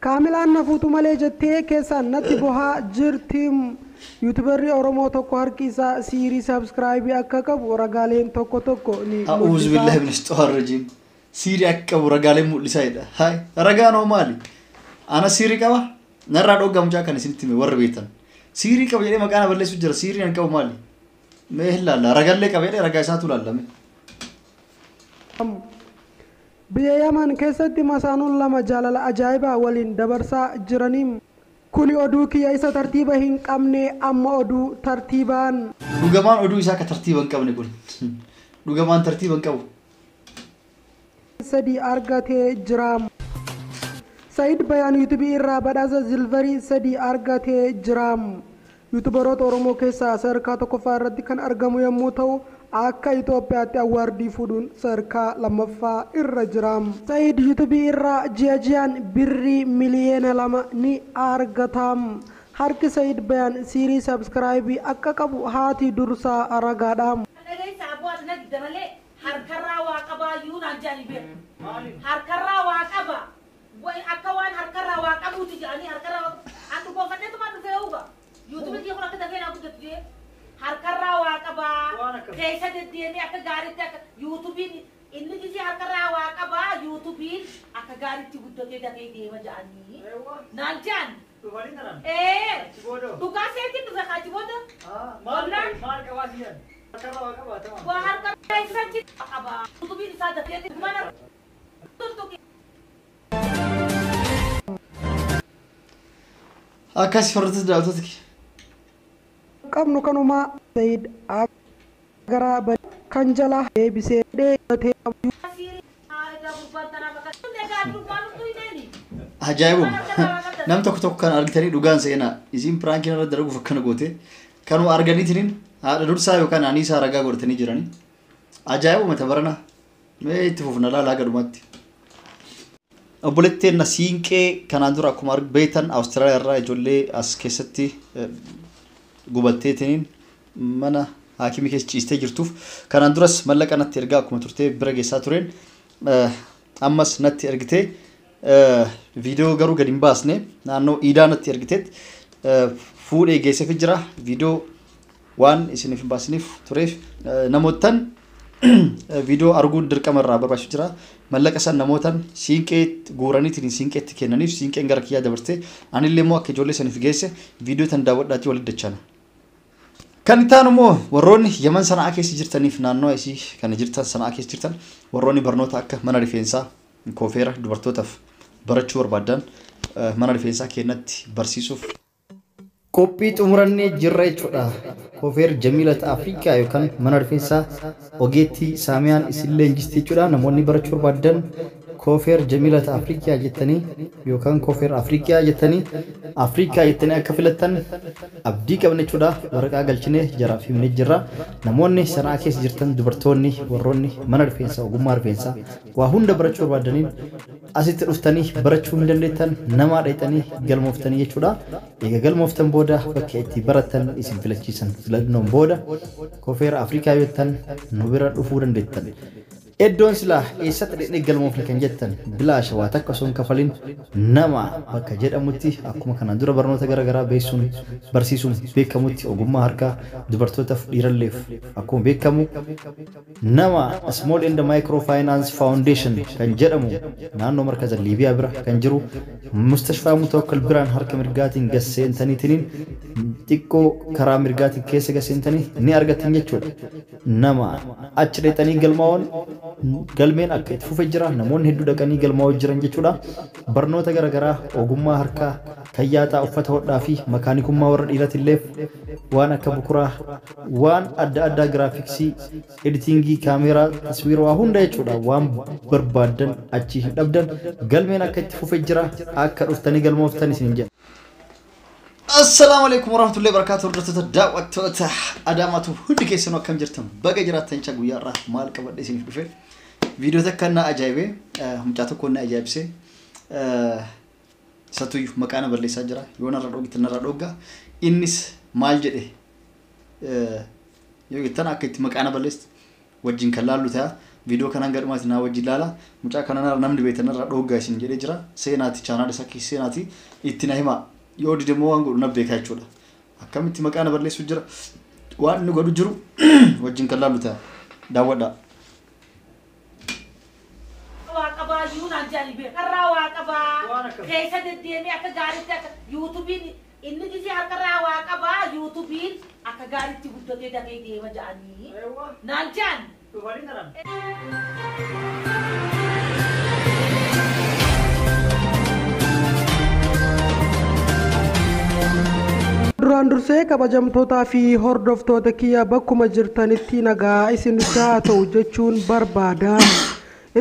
Kaamilaan na fuutu malee jettee keessaan natti bohaa jirti. Yuutubarri Oromoo tokko harki isaa siirii subscribe akka qabu ragaaleen tokko tokko ni أعوذ بالله من الشيطان الرجيم. Siirii akka qabu ragaaleen mul'isaa jedha. Haay, ragaan hoo maali? Ana siirii qaba? Narraa dhoggaa mucaa kan isinitti hime warri beektan. Siirii qaba jedhee maqaa na balleessu jira. Siirii an qabu maali? Mee hin laalla. Ragallee qaba jedhee ragaa isaatu laallame. Biyya Yaman keessatti masaanuun lama jaalala ajaa'ibaa waliin dabarsaa jiraniin. Kuni oduu kiyya isa tartiiba hin qabne, amma oduu tartiibaan. Dhugamaan oduu isaa akka tartiiba hin qabne kun. Dhugamaan tartiiba hin qabu. 3 argatee jira. Said Bayaan yuutuubii irraa badhaasa silverii 3 argatee jira. Yuutubaroota Oromoo keessaa sadarkaa 1ffaa irratti kan argamu yommuu ta'u, akka Itoophiyaatti awwaardii fuudhuun sadarkaa 2ffaa irra jira. Said yuutuubii irraa ji'a ji'aan birrii miliyoona 2 ni argata. Harki Said Bayaan siirii sabskraayibii akka qabu haati dursaa ragaadha. Harkarraa waa qabaa iyyuu naan jedhanii beeku. Harkarraa waa qaba. Akka waan harkarraa waa qabuuti jedhanii harkarraa waa An dhugoofadheetumaan dhufee huba. Yuutuubii kiyya kun akka dafee naa guddatu jee. Harkarraa waa qabaa. Keessa deddeemee akka gaariitti akka yuutuubiin inni gisee harkarraa waa qabaa yuutuubiin akka gaariitti guddatee dafee deema jedhanii. Naan jedhan. Dhugaa seetiin dhufe kaachi booda. Maal qabaa si jedhan? Waa harka keessatti qaba. Yuutuubiin isaa dafee mana tuttuqe. Akkas hordoftoota daawwattoota kiyya. Qabnu kanuma Said gara kan jala deebisee dheeratee. Ajaa'ibuma. Nam tokko tokko kan argitanii dhugaan seenaa. Isiin piraankiin irra dalaguuf akkana goote. Kanuma arganiitiin haadha dursaa yookaan aniisaa ragaa godhatanii jiranii. Ajaa'ibuma tabarana. Mee itti fufna laalaa gadhumatti. Obboleettiin na siinqee kanaan dura akkuma beektan Awustiraaliyaa irraa ijoollee as keessatti gubatteetiin mana haakimii keessa ciistee jirtuuf kanaan duras mallaqa natti ergaa akkuma turtee bira geessaa tureen ammas natti ergitee viidiyoo garuu gadi hin baasne naannoo iidaa natti ergiteet fuudhee geesseef jira. Viidiyoo waan isiniif hin baasiniif tureef namoottan viidiyoo arguun dirqama irraa barbaachisu jira. Mallaqa san namootan siinqee guuraniitiin siinqeetti kennaniif siinqeen gara kiyyaa dabartee anillee immoo akka ijoollee saniif geesse viidiyoo tan daawwadhaatii walitti dachana. Kan itti aanu immoo warroonni Yaman Sana'aa keessa jirtaniif naannoo isii kana jirtan Sana'aa keessa jirtan warroonni barnoota akka mana rifeensaa koofeera dubartootaaf barachuu barbaadan mana rifeensaa kennatti barsiisuuf qophii xumurannee jirra jechuudha. Koofeer Jamiilat Afrikaa yookaan mana rifeensaa ogeettii Saamiyaan isin leenjisti jechuudha. Namoonni barachuu barbaadan Koofeer Jamiilat Afrikaa jettanii yookaan Koofeer Afrikaa jettanii Afrikaa jettanii akka filattan abdii qabna jechuudha. Waraqaa galchinee jaraaf himnee jirra. Namoonni Sana'aa keessa jirtan dubartoonni warroonni mana rifeensaa ogummaa rifeensaa waa hunda barachuu barbaadaniin asitti dhuftanii barachuu hin dandeettan namaa dhayxanii galmooftanii jechuudha. Egaa galmooftan booda bakka itti barattan isin filachiisan filannoon booda Koofeer Afrikaa jettan nu bira dhufuu dandeettan. Iddoon silaa eessatti dhaqnee galmoofne kan jettan bilaasha waa takka osoo hin kafalin nama bakka jedhamutti akkuma kanaan dura barnoota garaagaraa beeksisuun barsiisuun beekamutti ogummaa harkaa dubartootaaf dhiiralleef akkuma beekamu nama Small and Micro Finance Foundation kan jedhamu naannoo markaza Liibiyaa bira kan jiru Mustashfaa Mutawakkil biraan harka mirgaatiin gasseentaniitiin xiqqoo karaa mirgaatiin keessa gasseentanii ni argatan jechuudha. Nama achi dhaqxanii galmaa'uun galmeen akka itti fufee jira. Namoonni hedduu dhaqanii galmaa'uu jiran jechuudha. Barnoota garaagaraa ogummaa harkaa kayyaataa uffata hodhaa fi makaanikummaa warra dhiiratillee waan akka bukuraa waan adda addaa giraafiksii editingii kaameeraa taswiira waa hunda jechuudha. Waan barbaadan achi hin dhabdan galmeen akka itti fufee jira. Akka dhuftanii galmooftan isin jedha. Assalaamu alaikum warahmatullahi wabarakatuh. Hordoftoota daawwattoota Adaamaatu hundi keessanuu akkam jirtan baga jiraattan jecha guyyaa irraa maal qabadhe isiniif dhufe. Viidiyoo takka na ajaa'ibee mucaa tokko na ajaa'ibsee isatuyyuu maqaa na balleessaa jira. Yoo narra dhoogite narra dhoogga. Innis maal jedhe yoo jettan akka itti maqaa na balleessu wajjin kan laallu ta'a. Viidiyoo kanaan gadhumaatti naa wajjin ilaala. Mucaa kanaan namni beektanirraa dhooggaa isin jedhee jira. Seenaati chaanaal isaa keessa seenaati itti na himaa. Yoo dide immoo waan godhu na beekaa jechuudha. Akkamitti maqaa na balleessu jira. Waan inni godhu jiru wajjin kan laallu ta'a. Daawwadhaa. Waa qabaa iyyuu naan jedhani beeku. Harkarraa waa qabaa. Keessa deddeemee akka gaariitti akka yuutuubiin inni gisee harkarraa waa qabaa yuutuubiin akka gaariitti guddatee dafee deema jedhanii. Naan jedhan. Dhufanii taran. Duraan dursee kabajamtootaa fi hordoftoota kiyya bakkuma jirtanitti nagaa isin haa ta'u jechuun barbaada.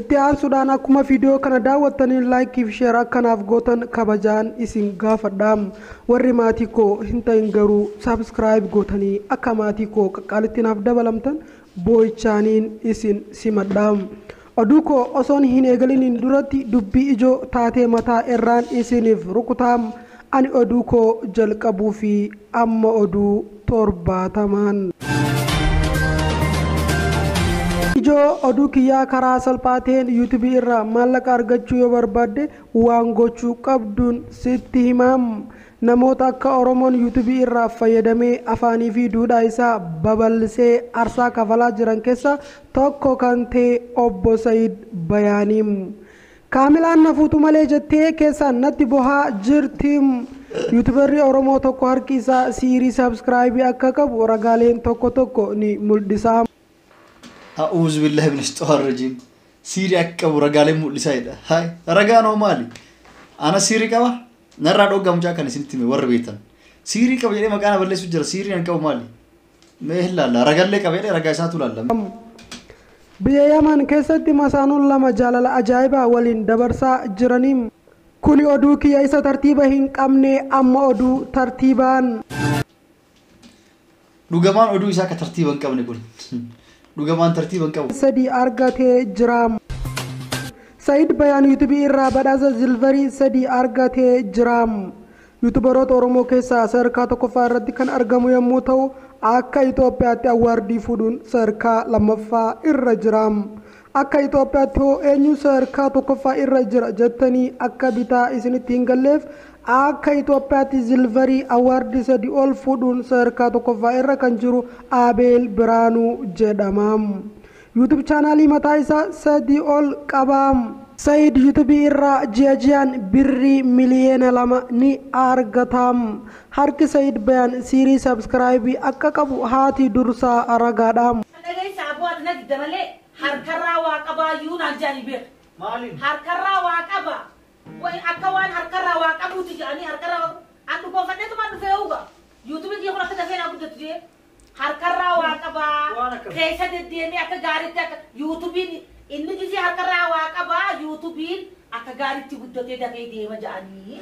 Itti aansuudhaan akkuma viidiyoo kana daawwattaniin laayikii fi sheer akkanaaf gootan kabajaan isin gaafadha. Warri maatii koo hin ta'in garuu saabskiraayib gootanii akka maatii koo qaqqaalitti naaf dabalamtan boo'ichaaniin isin simadha. Oduu koo osoon hin eegaliniin duratti dubbii ijoo taatee mataa irraan isiniif rukutaa. Ani oduu koo jalqabuu fi amma oduu 70. Ijoo oduu kiyyaa karaa salphaa ta'een yuutuubii irraa maallaqa argachuu yoo barbaadde waan gochuu qabduun sitti himaam. Namoota akka Oromoon yuutuubii irraa fayyadamee afaanii fi duudhaa isaa babal'isee aarsaa kafalaa jiran keessaa tokko kan ta'e obbo Sayid Bayaaniim. Kaamilaan nafuutu malee jettee keessaan natti bohaa jirti. Yuutuubarri Oromoo tokko harki isaa siirii saabskraayibii akka qabu ragaaleen tokko tokko ni mul'isa. A'uuzu billahi min ashxawaar rajiim. Siirii akka qabu ragaaleen mul'isaa jedha. Hayi ragaan hoo maali? Ana siirii qaba? Narraa dhooggaa mucaa kan isinitti hime warri beektan. Siirii qaba jedhee maqaa na balleessu jira. Siirii an qabu maali? Mee hin laalla. Ragallee qaba jedhee ragaa isaatu laalla. Biyya Yaman keessatti masaanuun lama jaalala ajaa'ibaa waliin dabarsaa jiraniin. Kuni oduu kiyya isa tartiiba hin qabne amma oduu tartiibaan. Dhugamaan oduu isaa akka tartiiba hin qabne kun. Dhugamaan tartiiba hin qabu. Sadii argatee jira. Sayid Bayaan yuutuubii irraa badhaasa zilvarii 3 argatee jira. Yuutuubaroota Oromoo keessaa sadarkaa tokkoffaa irratti kan argamu yommuu ta'u akka Itoophiyaatti awwaardii fuudhuun sadarkaa lammaffaa irra jira. Akka Itoophiyaatti hoo eenyu sadarkaa tokkoffaa irra jira jettanii akka bitaa isinitti hin galleef akka Itoophiyaatti zilvarii awwaardii 3 ol fuudhuun sadarkaa tokkoffaa irra kan jiru Abeel Biraanuu jedhama. Yuutuub chaanaalii mataa isaa 3 ol qaba. Sayid yuutuubii irraa ji'a ji'aan birrii miliyoona 2 ni argata. Harki Sayid Bayaan siirii saabskraayibii akka qabu haati dursaa ragaadha. Dhageessa abbaa ati didda malee harkarraa waa qabaa iyyuu naan jedhani beeku. Maaliin? Harkarraa waa qaba. Akka waan harkarraa waa qabuuti jedhanii harkarraa waa qabu. An dhugoonfadheetuma dhufee uga. Yuutuubiin kiyya kun akka dafee naa guddatu jee. Harkarraa waa qabaa. Keessa deddeemee akka gaariitti akka yuutuubiin inni gisee harkarraa waa qabaa yuutuubiin akka gaariitti guddatee dafee deema jedhanii.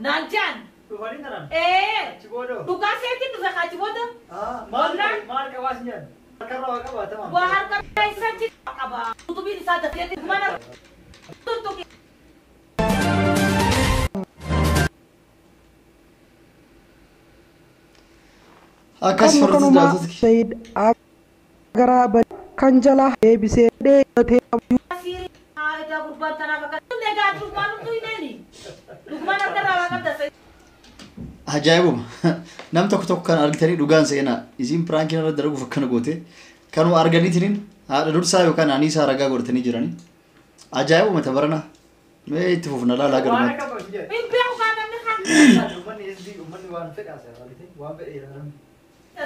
Naan jedhan. Dhufanii taran. Dhugaa seetiin dhufe achi booda. Maal maal qabaa si jedhan? Harkarraa waa qabaa tamam. Waa harkarraa isaatti qabaa. Yuutuubiin isaa dafee mana tuttuqe. Akkas Kanuma hordoftoota Sayid gara kan jala deebisee dheeratee. Siirii egaa gurbaan tanaaf akka egaa dhugumaan hunduu hineeni. Dhugumaan harkarraa waa qabda Sayid. Ajaa'ibuma. Nam tokko tokko kan argitanii dhugaan seenaa. Isiin piraankiin irra dalaguuf akkana goote. Kanuma arganiitiin haadha dursaa yookaan aniisaa ragaa godhatanii jiranii. Ajaa'ibuma tabarana. Mee itti fufna laalaa Waan galumaatti. akka qabu si jedhan. Hin beeku kaa namni haa. Uummanni hizbii uummanni waan fedhe haasa'e waan fedhe jedhan.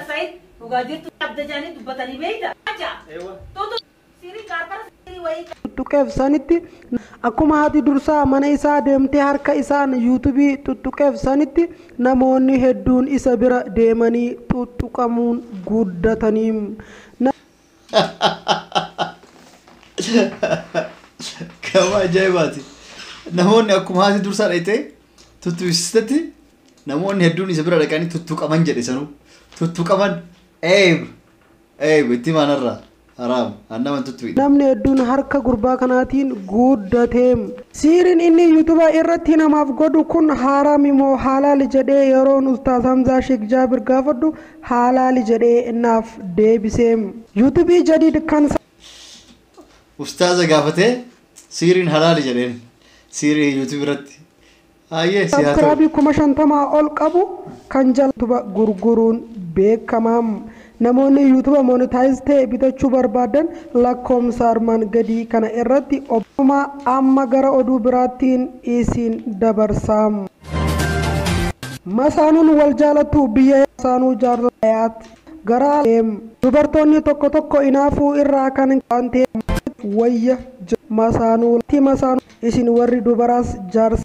Sayid dhugaa jirtu abda jedhanii dubbatanii beekta. Aja. Eewwa. Tutu siirii gaarkara siirii wayii. Tuttuqeef sanitti akkuma haati dursaa mana isaa deemtee harka isaan yuutuubii tuttuqeef sanitti namoonni hedduun isa bira deemanii tuttuqamuun guddatanii. Kama ajaa'ibaati. Namoonni akkuma haati dursaa dhayitee tuttuqsiistetti namoonni hedduun isa bira dhaqanii tuttuqaman jedhe sanuu. Tuttuqaman eeb eeb itti maanarraa haraam annaman tuttuqi. Namni hedduun harka gurbaa kanaatiin guddatee. Siiriin inni yuutuuba irratti namaaf godhu kun haaraam moo halaali jedhee yeroon Ustaaz Hamzaa Sheek Jaabir gaafadhu halaali jedhee naaf deebisee. Yuutuubii jadiid kan Ustaaza gaafatee siiriin halaali jedheen. Siirii YouTube irratti. Ayyee si haa ta'u. Subscribe 50,000 ol qabu kan jala gurguruun beekamaa. Namoonni YouTube monetize ta'e bitachuu barbaadan lakkoomsa armaan gadii kana irratti obuma amma gara oduu biraattiin isin dabarsaam. Masaanuun wal jaalattu biyya masaanuu jaarsayaat gara dubartoonni tokko tokko inaafuu irraa kan ta'e wayya masaanuu masaanuu isin warri dubaraas jaarsa.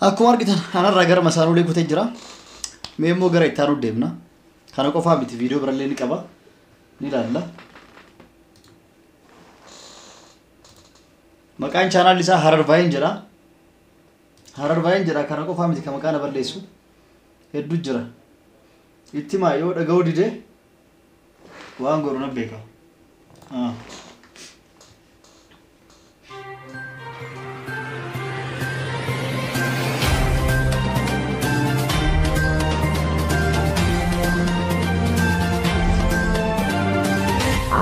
Akkuma argitan anarraa gara masaanuulee kutee jira. Mee immoo gara itti aanuu deemna. Kana qofaa miti viidiyoo birallee ni qaba. Ni ilaalla. Maqaan chaanaalli isaa Harar Vaayin jedha. Harar Vaayin jedha kana qofaa miti kan maqaa na balleessu. Hedduu jira. Itti maa yoo dhaga'uu dide waan godhu na beeka.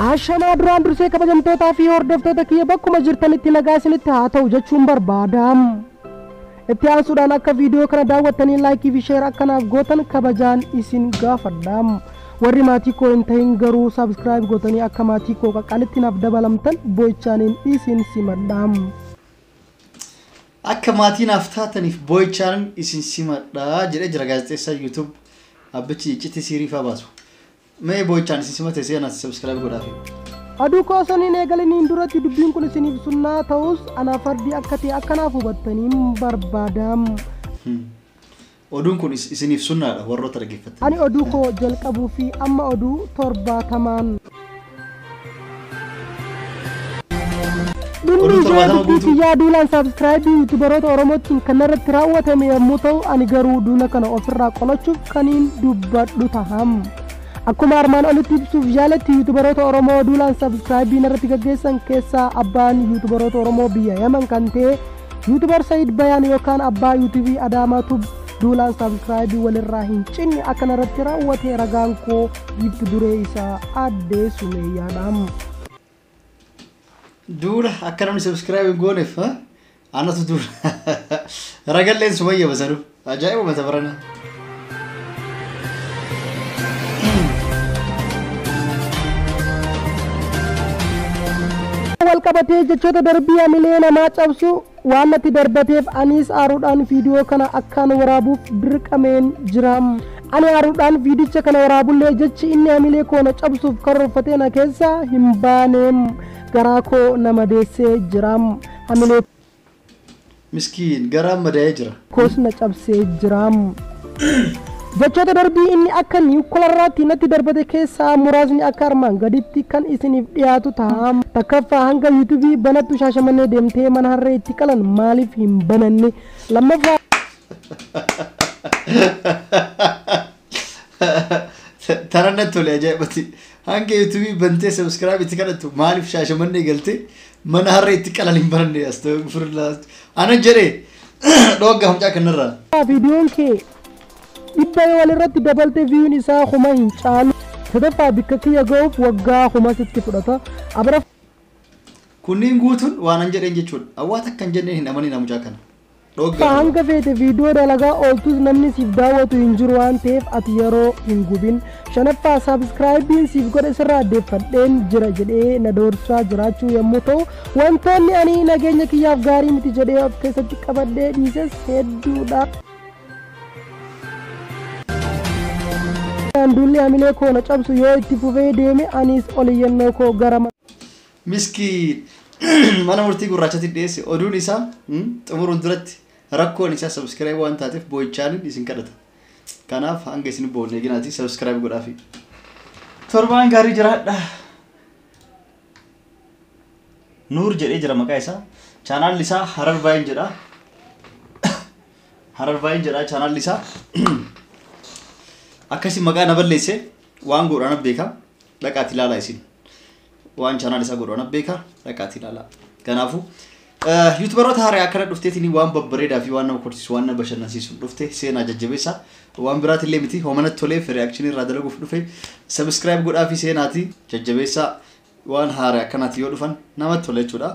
Ashamaa duraan dursee kabajamtootaa fi hordoftoota kiyya bakkuma jirtanitti nagaa isinitti haa ta'u jechuun barbaadaam. Itti aansuudhaan akka viidiyoo kana daawwattanii laayikii fi sheer akkanaaf gootan kabajaan isin gaafadhaam. Warri maatii koo hin ta'in garuu saabskiraayib gootanii akka maatii koo qaqqaalitti naaf dabalamtan boo'ichaaniin isin simadhaam. Akka maatii naaf taataniif boo'ichaaniin isin simadhaa jedhee jira gaazexeessaa YouTube abbichi iccitii siirii fa'aa baasu. Mee boo'ichaan isin simate seenaa subscribe godhaafi. Aduu koo osoo hin eegaliniin duratti dubbiin kun isiniif sunnaa ta'us anaaf fardii akka ta'e akkanaaf hubattaniin barbaadaam. Oduun kun isiniif sunnaadha warroota dhaggeeffattan. Ani oduu koo jalqabuu fi amma oduu 70. Oduu 70 guutuu. Yaa duulaan subscribe YouTuberoota Oromootiin kan irratti raawwatame yommuu ta'u ani garuu duula kana ofirraa qolachuuf kaniin dubbadhu taham. Akkuma armaan olitti ibsuuf jaalatti YouTuberoota Oromoo duulaan subscribe irratti gaggeessan keessaa abbaan YouTuberoota Oromoo biyya Yaman kan ta'e YouTuber Said Bayaan yookaan abbaa YouTube Adaamaa Tube duulaan subscribe walirraa hin cinne akkana irratti raawwate ragaan koo giifti duree isaa addee Sumeeyyaadhaam. Duula akka namni subscribe hin gooneef anatu duula ragalleen Sumayya basanuu ajaa'iba mata barana. Wal qabatee jechoota darbii hamilee namaa cabsu waan natti darbateef anis aaruudhaan viidiyoo kana akkaan waraabuuf dirqameen jira. Ani aaruudhaan viidicha kana waraabullee jechi inni hamilee koo na cabsuuf karoorfatee na keessa hin baaneem. Garaa koo nama deessee jira. Hamilee miskiin garaan madaa'ee jira. Koos na cabsee jira. Jechoota darbii inni akka niwukileeraatti natti darbate keessaa muraasni akka armaan gaditti kan isiniif dhiyaatu ta'a. Takkaffaa hanga yuutuubii banattu Shaashamannee deemtee mana harree itti qalan maaliif hin bananne? Lammaffaa Taran natti tole ajaa'ibatti. Hanga yuutuubii bantee subscribe itti kadhattu maaliif Shaashamannee galtee mana harree itti qalan hin bananne? Astaghfirullah. Ana jedhee dhooggaa mucaa kanarraa. Viidiyoon kee dhibba walirratti dabaltee viyuun isaa kuma hin caalu. Sadaffaa bikka kiyya ga'uuf waggaa kuma sitti fudhata. Abra Kunniin guutuun waan an jedheen jechuudha. Awwaata akkan jenneen hin amanin mucaa kana. Hanga feete viidiyoo dalagaa ooltus namni siif daawwatu hin jiru waan ta'eef ati yeroo hin gubin. Shanaffaa saabskraayibiin siif godhe sirraa addeeffadheen jira jedhee na doorsaa jiraachuu yommuu ta'u wantoonni ani nageenya kiyyaaf gaarii miti jedhee of keessatti qabadhee dhiises hedduudha. Duulli hamilee koo na cabsu yoo itti fufee deeme anis oliyyannoo koo gara Miskiin mana murtii gurraachatti dhiyeesse oduun isaa xumuruun duratti rakkoon isaa subscribe waan taateef boo'ichaaniin isin kadhata. Kanaaf hanga isin boonne ginaati subscribe godhaafi. Torbaan gaarii jiraadha. Nuur jedhee jira maqaa isaa. Chaanaalli isaa Harar Vaayin jedha. Harar Vaayin jedha chaanaalli isaa. Akkasii maqaa na balleesse waan godhu ana beeka dhaqaati ilaalaa isin. Waan chaanaal isaa godhu ana beeka dhaqaati ilaalaa. Kanaafuu yuutubaroota haaraa akkana dhufteetiin waan babbareedaa fi waan nama kolfisiisu waan nama bashannansiisu dhufte seenaa jajjabeessa waan biraatillee miti homanatti toleef reakshinii irraa dalaguuf dhufe subscribe godhaa fi seenaati jajjabeessa Waan haaraa akkanaatti yoo dhufan namatti tola jechuudha.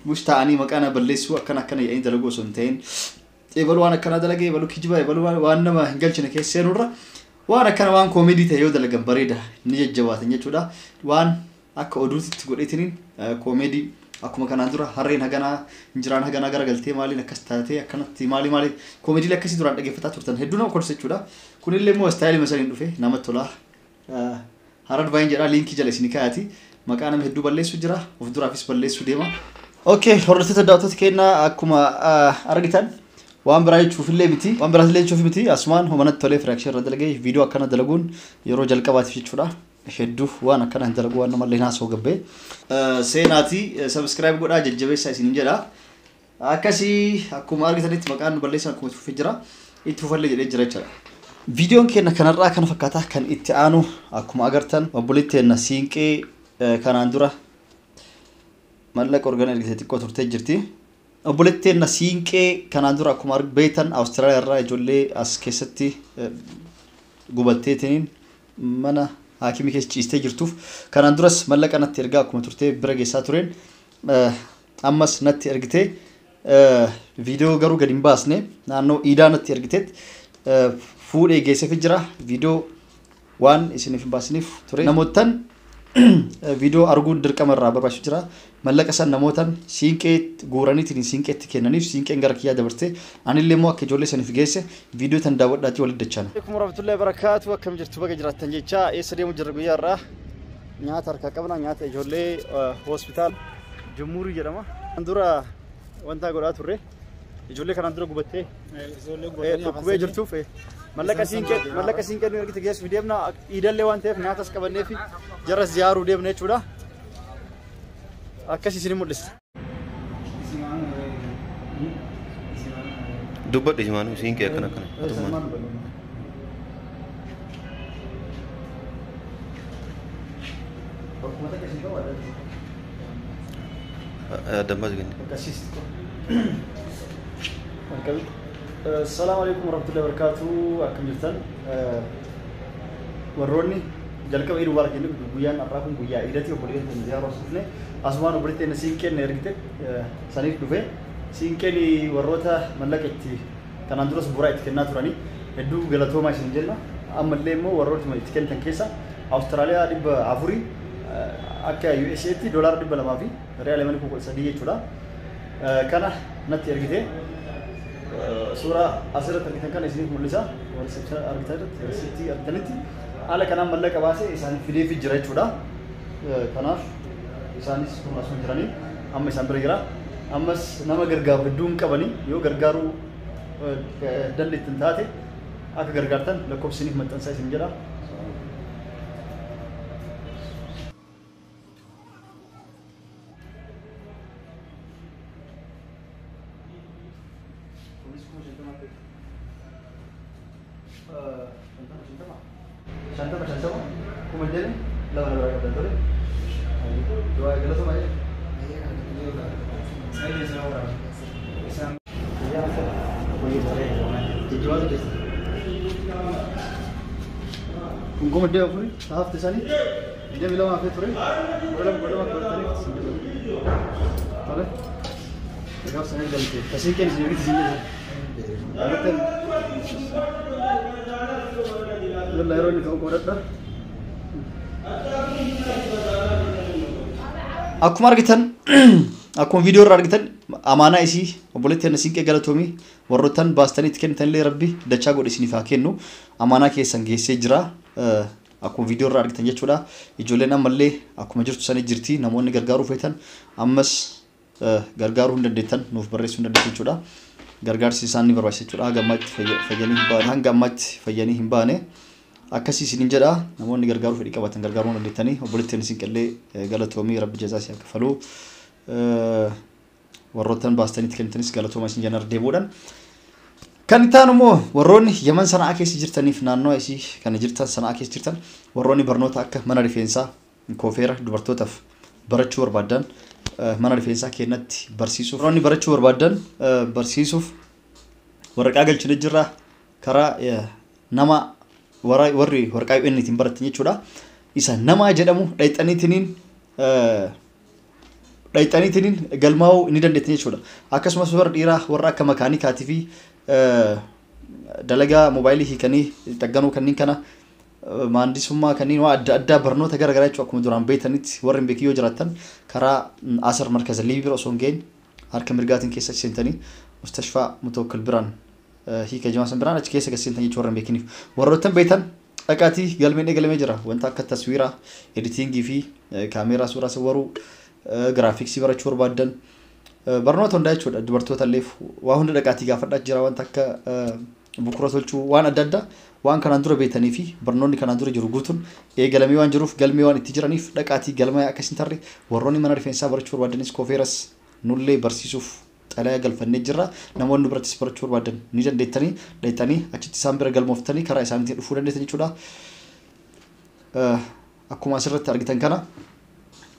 Mush ta'anii maqaa na balleessuu akkana akkana jedhanii dalaguu osoo hin ta'in eebaluu waan akkanaa dalagee eebaluu kijiba eebaluu waan nama hin galchine keessa seenurra waan akkana waan koomedii ta'e yoo dalagan bareeda ni jajjabaatan jechuudha. Waan akka oduutitti godheetiniin koomedii akkuma kanaan dura harreen haganaa injiraan haganaa garagaltee maaliin akkas taatee akkanatti maali maali koomediilee akkasii duraan dhaggeeffataa turtan hedduu nama kolfisa jechuudha. Kunillee immoo istaayilii masaniin dhufe namatti tola. Harar Vine jedha liinkii jala isinii kaayati. Maqaa nama hedduu balleessu jira of duraafis balleessuu deema. Okay, hordoftoota daawwattoota keenyaa akkuma argitan waan biraa jechuufillee miti. Waan biraatillee jechuuf miti asumaan homanatti tolee reaction irra dalagee viidiyoo akkana dalaguun yeroo jalqabaatiif jechuudha. Hedduu waan akkana hin dalagu waan namallee naasoo gabbee. Seenaati subscribe godhaa jajjabeessaa isiniin jedha. Akkasii akkuma argitanitti maqaan nu balleessan akkuma itti fufee jira. Itti fufallee jedhee jira jechuudha. Viidiyoon keenya kanarraa kana fakkaata kan itti aanu akkuma agartan obboleettii keenya siinqee kanaan dura mallaqa organa ergite xiqqoo turtee jirti. Obboleettii keenya siinqee kanaan dura akkuma beektan Awustiraaliyaa irraa ijoollee as keessatti gubatteetiniin mana haakimii keessa ciistee jirtuuf kanaan duras mallaqa natti ergaa akkuma turtee bira geessaa tureen ammas natti ergitee viidiyoo garuu gadi hin baasne naannoo iidaa natti ergiteet fuudhee geesseef jira. Viidiyoo waan isiniif hin baasiniif ture. Namootan viidiyoo arguun dirqama irraa barbaachisu jira. Mallaqa san namootan siinqee guuraniitiin siinqeetti kennaniif siinqeen gara kiyyaa dabartee anillee immoo akka ijoollee saniif geesse viidiyoo tan daawwadhaatii walitti dachana. Alaikum warahmatullahi wabarakatuh. Akkam jirtu baga jiraattan jecha eessa deemu jirra guyyaa irraa nyaata harkaa qabna nyaata ijoollee hospitaal Jummuurii jedhama. Kan dura wanta godhaa turre ijoollee kanaan dura gubattee dhukkubee jirtuuf mallaqa siinqee nu ergite geessuuf deemna. Iidallee waan ta'eef nyaatas qabannee fi jaras ziyaaruu deemna jechuudha. Akkas isin mul'isa. Dubbadhu isimaanuu siinqee akkana akkana. Dambaas ganni. Assalamu alaikum warahmatullahi wabarakatuh. Akkam jirtan warroonni jalqaba Eid Mubarak jennu guyyaan har'aa kun guyyaa Iidati obboleettiin keenya ziyaaruu as dhufne asumaan obboleettiin siinqeen ergite saniif dhufe siinqeen warroota mallaqa itti kanaan duras bu'uuraa itti kennaa turanii hedduu galatoomaa isin jenna. Ammallee immoo warroota itti kennitan keessa Awustiraaliyaa 400 akka USAtti $200 fi riyaala 1300 jechuudha. Kana natti ergite suuraa asirratti argitan kana isiniif mul'isa. Warri argitanitti haala kanaan mallaqa baasee isaaniif fideefii jira jechuudha. Kanaaf isaanis kun asuma jiranii amma isaan bira jira. Ammas nama gargaaru hedduu hin qabanii yoo gargaaruu dandeettan taate akka gargaartan lakkoofsa isiniif maxxansaa isin jedha. Shantama shantama kuma jedhe lama lama qabdan ture. Du'aa galatoomaa jedhe. Kun kuma dhibba afurii hafte isaanii 22 hafee ture. 12 qabatanii tole. Gaaf sana galte. Tasiin isin ergite isin jedhe. Yalla yeroo inni ka'u qoodadha. Akkuma argitan akkuma viidiyoo irraa argitan amaanaa isii obboleettii keenya siinqee galatoomii warroottan baastanii itti kennitanillee rabbi dachaa godhe isiniif haa kennu amaanaa keessan geessee jira. Akkuma viidiyoo irraa argitan jechuudha. Ijoolleen ammallee akkuma jirtu sanii jirti namoonni gargaaruu feetan ammas gargaaruu hin dandeettan nuuf barreessuu hin dandeettan jechuudha. Gargaarsi isaan ni barbaachisa jechuudha. Hanga ammaatti fayyanii hin baane hanga ammaatti fayyanii hin baane akkasii isiniin jedha. Namoonni gargaaruu fedhii qabaatan gargaaruu dandeettanii obboleettiin siinqellee galatoomii rabbi jazaa si haa kaffalu. Warroottan baastanii itti kennitanis galatoomaa isin jenna deebi'uudhaan. Kan itti aanu immoo warroonni Yaman Sana'aa keessa jirtaniif naannoo isii kana jirtan Sana'aa keessa jirtan warroonni barnoota akka mana rifeensaa koofeera dubartootaaf barachuu barbaadan mana rifeensaa keenyatti barsiisuuf warroonni barachuu barbaadan barsiisuuf waraqaa galchine jirra karaa nama warri waraqaa UN ittiin baratan jechuudha. Isa nama jedhamu dhayxaniitiniin dhayxaniitiin galmaa'uu ni dandeettan jechuudha. Akkasumas warra dhiiraa warra akka makaanikaatii fi dalagaa moobaayilii hiikanii xagganuu kanneen kana maandisummaa kanneen waan adda addaa barnoota gara garaa jechuudha. Akkuma duraan beektanitti warri hin beekin yoo jiraattan karaa Asar Markaza Liibii bira osoo hin gahin harka mirgaatiin keessa seentanii mustashfaa Mutawakkil biraan hiika jimaa san biraan achi keessa gad seentan jechuudha warra hin beekiniif. Warroottan beektan dhaqaatii galmeen eegalamee jira. Wanta akka taswiiraa, editingii fi kaameeraa suuraa sawwaruu, giraafiksii barachuu barbaaddan barnoota hundaa jechuudha. Dubartoota illee waa hunda dhaqaatii gaafadhaa jira. Wanta akka bukura tolchuu waan adda addaa waan kanaan dura beektanii fi barnoonni kanaan dura jiru guutuun eegalamee waan jiruuf galmee waan itti jiraniif dhaqaatii galmee akka isin tarre. Warroonni mana rifeensaa barachuu barbaadanis koofeeras nullee barsiisuuf xalayaa galfannee jirra. Namoonni birattis barachuu barbaadan ni dandeettanii dhaqxanii achitti isaan bira galmooftanii karaa isaaniitiin dhufuu dandeettan jechuudha. Akkuma asirratti argitan kana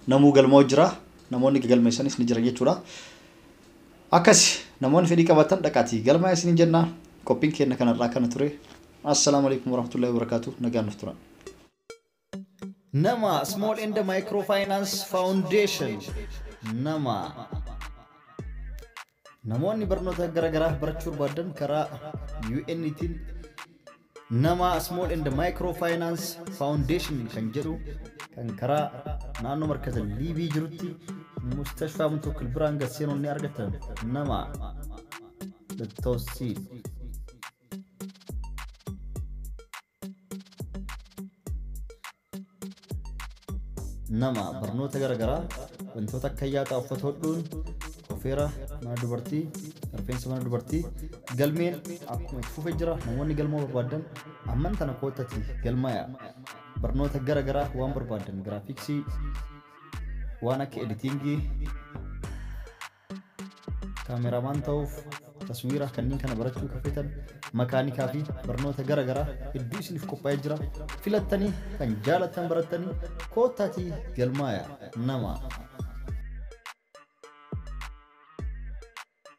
namuu galmaa'u jira. Namoonni galmeessanis ni jiran jechuudha. Akkas namoonni fedhii qabaatan dhaqaatii galmaa isiniin jenna. Qophiin keenya kanarraa kana ture. Assalaamu alaikum warahmatullahi wabarakatuh. Nagaan nuuf tura. Nama Small and Microfinance Foundation nama namoonni barnoota garaagaraa barachuu barbaadan karaa UN'tiin nama Small and Microfinance Foundation kan jedhu kan karaa naannoo markaza Liibii jirutti mustashfaa Mutawakkil biraan gad seenuun ni argatan. Nama Tawsiil. Nama barnoota garaagaraa wantoota akka yaaxaa uffata hodhuun kofeera mana dubartii rifeensa mana dubartii galmeen akkuma itti fufee jira. Namoonni galma barbaadan amman tana koottati galmaaya. Barnoota garaagaraa waan barbaadan giraafiksii waan akka editingii kaameramaan ta'uuf taswiira kanneen kana barachuu kafetan makaanikaa fi barnoota garaagaraa hedduu isiniif qophaa'ee jira. Filattanii kan jaalattan barattanii koottaatii galmaaya nama.